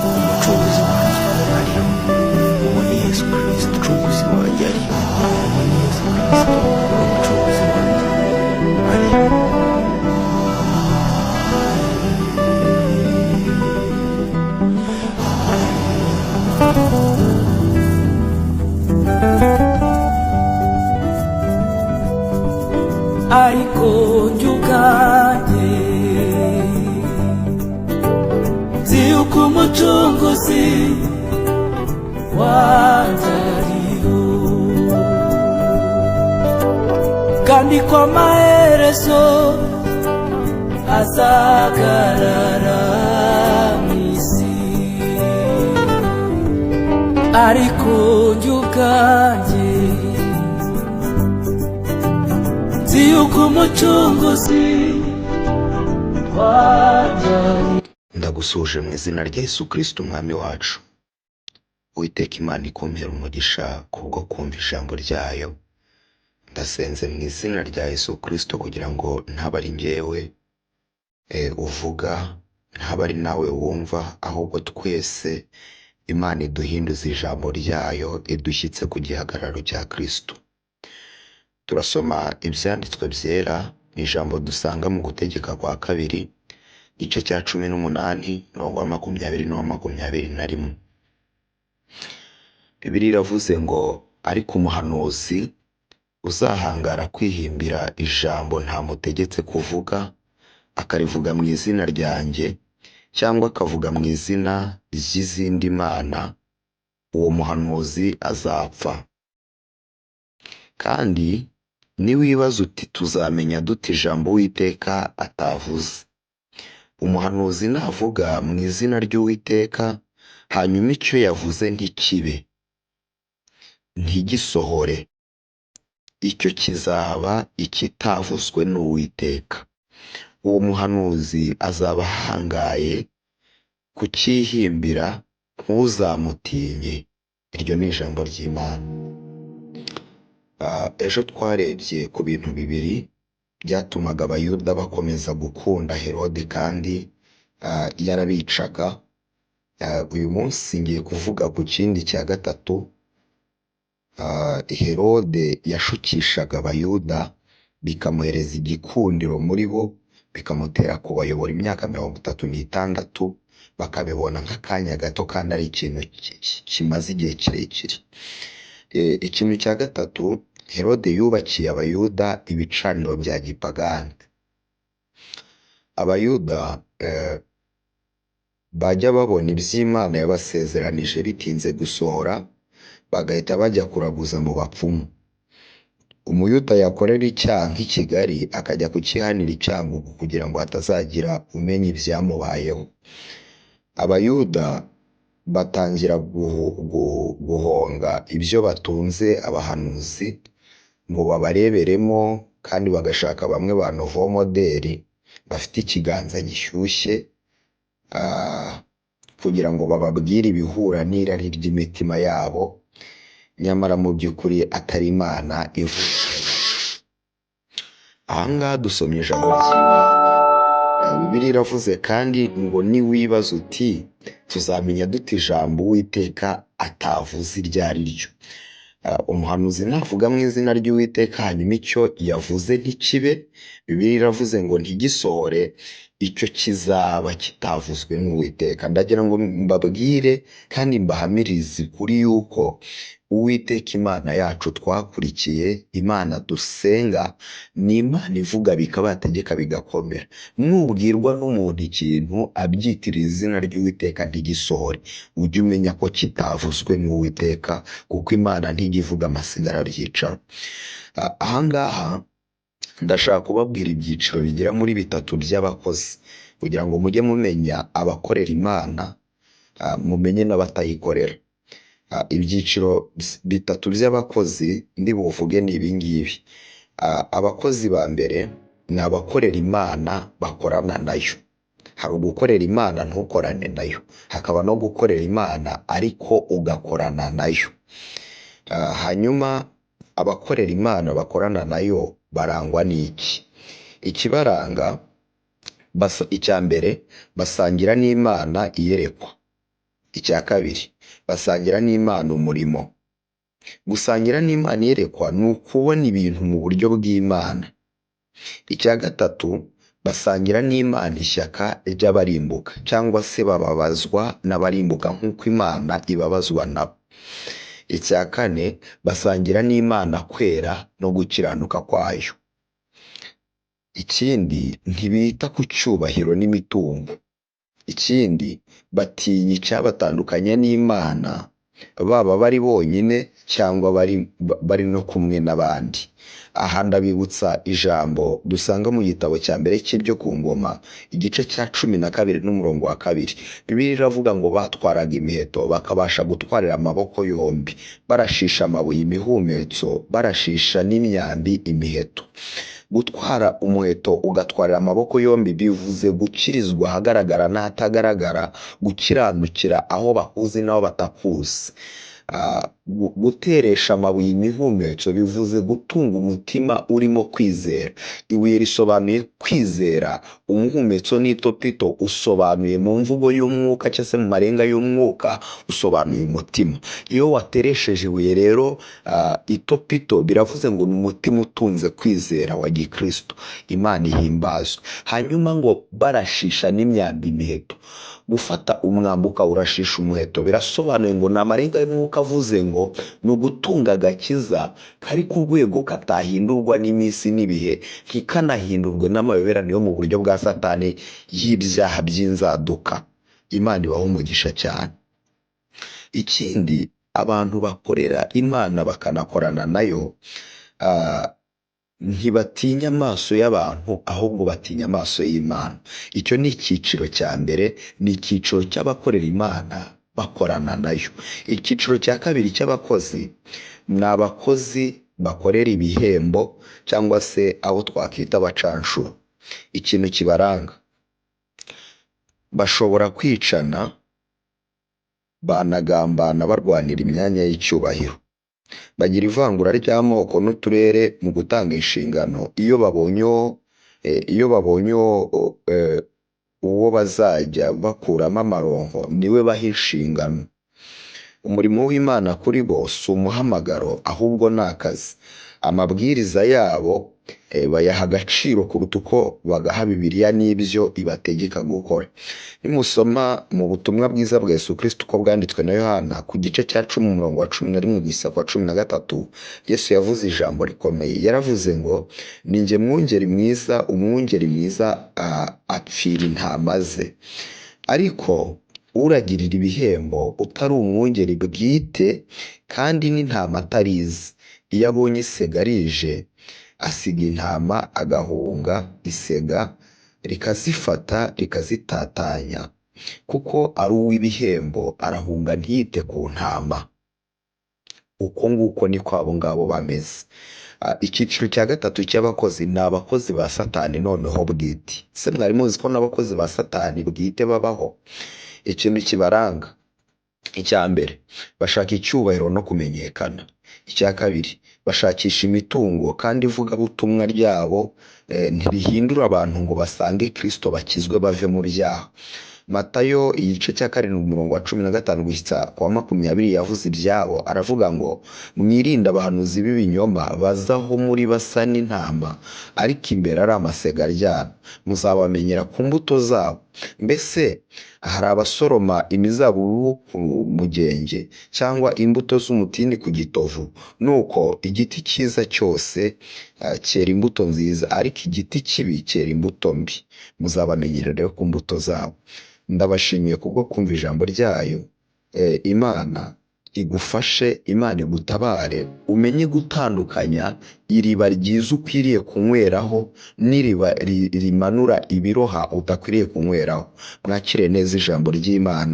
Umucunguzi wanjye ariho, uwo ni Yesu Kirisito. Umucunguzi wanjye ariho, uwo ni Yesu Kirisito. Umucunguzi wanjye ariho. Ariko njye ubwanjye nzi yuko Umucunguzi wanjye ariho, kandi ko amaherezo azagarara mu isi. Ariko njye ubwanjye nzi yuko Umucunguzi wanjye ariho. Ndagusuhuje mu izina rya Yesu Kirisito Umwami wacu. Uwiteka Imana ikumpera umugisha kubwo kumva ijambo ryayo. Ndasenze mu izina rya Yesu Kirisito kugira ngo ntabe ari njyewe uvuga, ntabe ari nawe wumva, ahubwo twese Imana iduhinduze ijambo ryayo, idushyitse ku gihagararo cya Kirisito. Turasoma ibyanditswe byera, ni ijambo dusanga mu Gutegeka kwa Kabiri, igice cya 18, umurongo wa 20 n'uwa 21. Bibiliya iravuze ngo: "Ariko umuhanuzi uzahangara kwihimbira ijambo ntamutegetse kuvuga, akarivuga mu izina ryanjye cyangwa akavuga mu izina ry'izindi mana, uwo muhanuzi azapfa. Kandi niwibaza uti: 'Tuzamenya dute ijambo Uwiteka atavuze?' Umuhanuzi navuga mu izina ry'Uwiteka, hanyuma icyo yavuze ntikibe, ntigisohore, icyo kizaba ikitavuzwe n'Uwiteka. Uwo muhanuzi azaba ahangaye kucyihimbira, ntuzamutinye." Iryo ni ijambo ry'Imana. Ejo twarebye ku bintu bibiri byatumaga Abayuda bakomeza gukunda Herode kandi yarabicaga. Uyu munsi ngiye kuvuga ku kindi cya gatatu. Herode yashukishaga Abayuda bikamuhereza igikundiro muri bo, bikamutera kubayobora imyaka 36, bakabibona nk'akanya gato kandi ari ikintu kimaze igihe kirekire. Ikintu cya gatatu, Herode yubakiye Abayuda ibicaniro bya gipagani. Abayuda bajya babona iby'Imana yabasezeranije bitinze gusohora, bagahita bajya kuraguza mu bapfumu. Umuyuda yakorera icyaha nk'i Kigali akajya kukihanira i Cyangugu kugira ngo hatazagira umenya ibyamubayeho. Abayuda batangira guhonga ibyo batunze abahanuzi ngo babareberemo, kandi bagashaka bamwe ba nouveau modèle bafite ikiganza gishyushye, kugira ngo bababwire ibihura n'irari ry'imitima yabo, nyamara mu by'ukuri atari Imana ivuga. Aha ngaha dusomye ijambo ry'Imana. Bibiliya iravuze kandi ngo: "Niwibaza uti: 'Tuzamenya dute ijambo Uwiteka atavuze iryo ari ryo?' Umuhanuzi navuga mu izina ry'Uwiteka, hanyuma icyo yavuze ntikibe," Bibiliya iravuze ngo, "ntigisohore, icyo kizaba kitavuzwe n'Uwiteka." Ndagira ngo mbabwire kandi mbahamirize kuri yuko Uwiteka Imana yacu twakurikiye, Imana dusenga, ni Imana ivuga bikaba, yategeka bigakomera. Nubwirwa n'umuntu ikintu abyitirira izina ry'Uwiteka ntigisohore, ujye umenya ko kitavuzwe n'Uwiteka, kuko Imana ntijya ivuga amasigara byicaro. Aha ngaha ndashaka kubabwira ibyiciro bigera muri bitatu by'abakozi, kugira ngo mujye mumenya abakorera Imana, mumenye n'abatayikorera. Ibyiciro bitatu by'abakozi ndi buvuge ni ibi ngibi. Abakozi ba mbere ni abakorera Imana bakorana nayo. Hari ugukorera Imana ntukorane nayo, hakaba no gukorera Imana ariko ugakorana nayo. Hanyuma abakorera Imana bakorana nayo barangwa n'iki? Ikibaranga, Icya mbere, basangira n'Imana iyerekwa. Icya kabiri, basangira n'Imana umurimo. Gusangira n'Imana iyerekwa ni ukubona ibintu mu buryo bw'Imana. Icya gatatu, basangira n'Imana ishyaka ry'abarimbuka cyangwa se bababazwa n'abarimbuka nk'uko Imana ibabazwa nabo. Icya kane, basangira n'Imana kwera no gukiranuka kwayo. Ikindi, ntibita ku cyubahiro n'imitungo. Ikindi, batinya icyabatandukanya n'Imana, baba bari bonyine cyangwa bari no kumwe n'abandi. Aha ndabibutsa ijambo dusanga mu gitabo cya mbere cy'ibyo ku ngoma, igice cya 12 n'umurongo wa 2. Bibiliya iravuga ngo batwaraga imiheto bakabasha gutwarira amaboko yombi, barashisha amabuye imihumetso, barashisha n'imyambi imiheto. Gutwara umuheto ugatwarira amaboko yombi bivuze gukirizwa ahagaragara n'ahatagaragara, gukiranukira aho bakuzi n'aho batakuzi. Guteresha amabuye imihumetso bivuze gutunga umutima urimo kwizera. Ibuye risobanuye kwizera, umuhumetso n'itopito usobanuye mu mvugo y'umwuka cyangwa se mu marenga y'umwuka usobanuye umutima. Iyo wateresheje ibuye rero, itopito biravuze ngo ni umutima utunze kwizera wa gikristo. Imana ihimbazwe. Hanyuma ngo barashisha n'imyambi imiheto. Gufata umwambi ukawurashisha umuheto birasobanuye ngo ni amarenga y'umwuka avuze ngo ni ugutunga agakiza kari ku rwego katahindurwa n'iminsi n'ibihe, ntikanahindurwe n'amayoberane yo mu buryo bwa Satani y'ibyaha by'inzaduka. Imana ibahe umugisha cyane. Ikindi, abantu bakorera Imana bakanakorana nayo, ntibatinya amaso y'abantu ahubwo batinya amaso y'Imana. Icyo ni icyiciro cya mbere, ni icyiciro cy'abakorera Imana bakorana nayo. Icyiciro cya kabiri cy'abakozi ni abakozi bakorera ibihembo cyangwa se abo twakwita abacanshuro. Ikintu kibaranga, bashobora kwicana, banagambana barwanira imyanya y'icyubahiro. Bagira ivangura ry'amoko n'uturere mu gutanga inshingano. Iyo babonye uwo bazajya bakuramo amaronko niwe baha inshingano. Umurimo w'Imana kuri bo si umuhamagaro ahubwo ni akazi. Amabwiriza yabo bayaha agaciro kuruta uko bagaha Bibiliya n'ibyo ibategeka gukora. Nimusoma mu butumwa bwiza bwa Yesu Kristo uko bwanditswe na Yohana ku gice cya 10 umurongo wa 11 gusa ku wa 13, Yesu yavuze ijambo rikomeye. Yaravuze ngo ni njye mwungeri mwiza, umwungeri mwiza apfira intama ze. Ariko uragirira ibihembo utari umwungeri bwite kandi n'intama atarize, iyo abonye isega rije asiga intama agahunga, isega rikazifata rikazitatanya, kuko ari uw'ibihembo arahunga ntiyite ku ntama. Uko nguko niko abo ngabo bameze. Icyiciro cya gatatu cy'abakozi ni abakozi ba Satani noneho bwite. Se mwari muzi ko n'abakozi ba Satani bwite babaho? Ikintu kibaranga, icya mbere bashaka icyubahiro no kumenyekana. Icya kabiri bashakisha imitungo kandi ivugabutumwa ryabo ntirihindura abantu ngo basange Kristo bakizwe bave mu byaha. Matayo igice cya 7 umurongo wa 15 gushyitsa ku wa 20 yavuze ibyabo, aravuga ngo mwirinde abahanuzi b'ibinyoma baza aho muri basa n'intama ariko imbere ari amasega aryana, muzabamenyera ku mbuto zabo. Mbese hari abasoroma imizabibu ku mugenge cyangwa imbuto z'umutini ku gitovu? Nuko igiti cyiza cyose cyera imbuto nziza, ariko igiti kibi cyera imbuto mbi. Muzabamenyera rero ku mbuto zabo. Ndabashimiye kubwo kumva ijambo ryayo. Imana igufashe, Imana igutabare, umenye gutandukanya iriba ryiza ukwiriye kunyweraho n'iriba rimanura ibiroha udakwiriye kunyweraho. Mwakire neza ijambo ry'Imana.